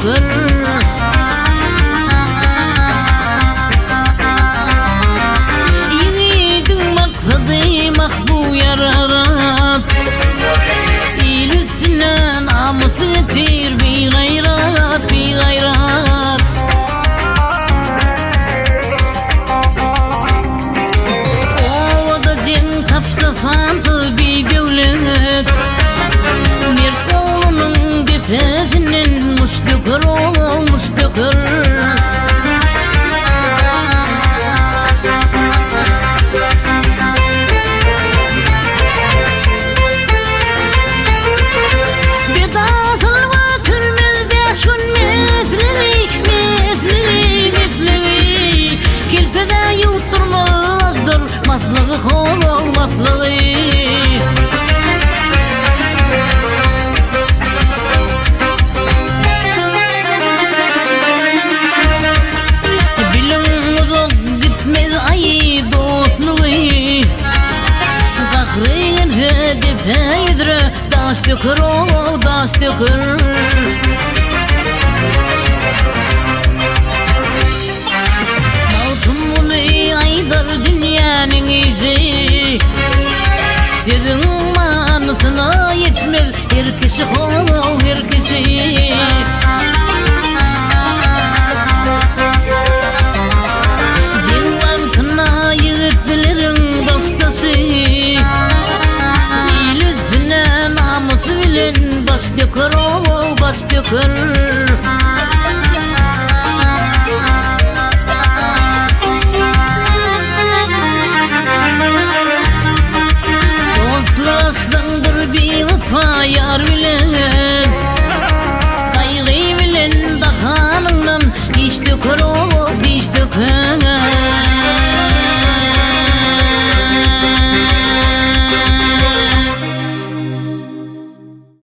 döker. Ýigidiň maksady mahbu ýararat. Il üstüne namys getir bigaýrat, bigaýrat. Obada jeň tapsa sansyz bidöwlet. Mert oglunyň depesinden muş döker, muş döker. Bedasyl götürmez bäş gün mesligi, mesligi, mesligi. Kelpede ýuwtdurmazdyr maslygy, hol maslygy. Biliň uzak gitmez aý dostlugy. Gahry gelse depe ýüzre daş döker o daş döker. Magtymguly aýdar dünýäniň işi. Sözüň manysyna ýetmez her kişi ho her kişi. Jeň wagtynda ýigitleriň başdaşy. Il üstüne namysy bilen baş döker o baş döker. Dostlaşsaň bir biwepa ýar bilen.